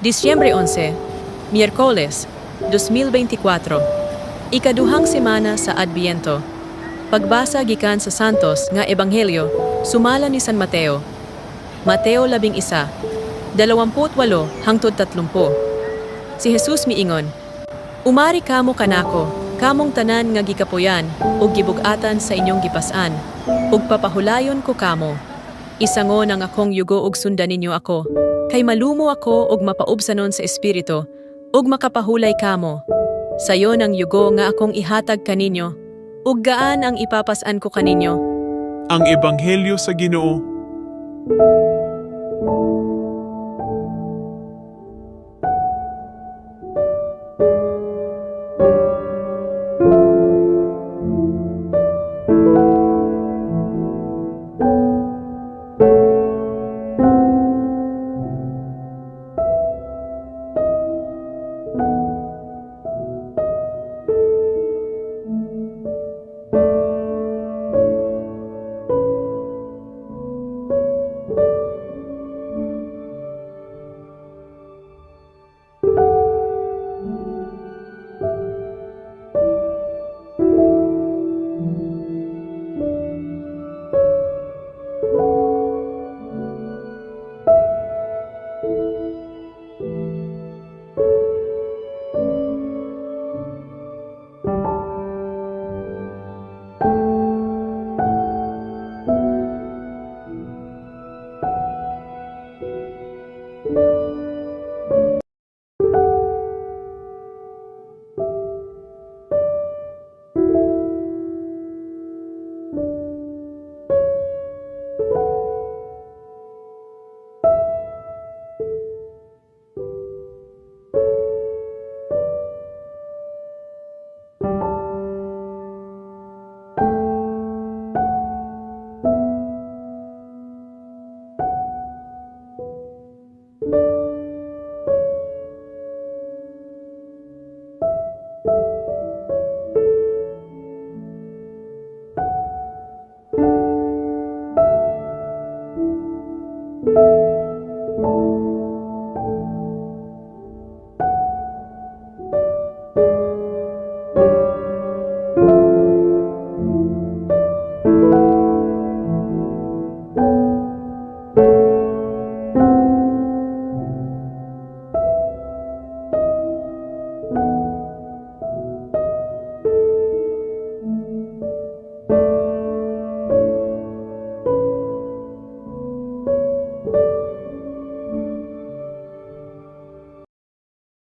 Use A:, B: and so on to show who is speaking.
A: Disyembre 11, Miyerkules, 2024. Ikaduhang semana sa Adbiento. Pagbasa gikan sa Santos nga Ebanghelyo sumala ni San Mateo. Mateo 11, 28 hangtod 30. Si Jesus miingon, "Umari kamo kanako, kamong tanan nga gikapoyan ug gibug-atan sa inyong gipas-an, ug papahulayon ko kamo. Isangon ang akong yugo ug sundan ninyo ako, kay malumo ako ug mapaubsanon sa espiritu, ug makapahulay kamo. Sayon ang yugo nga akong ihatag kaninyo, ug gaan ang ipapas-an ko kaninyo."
B: Ang Ebanghelyo sa Ginoo.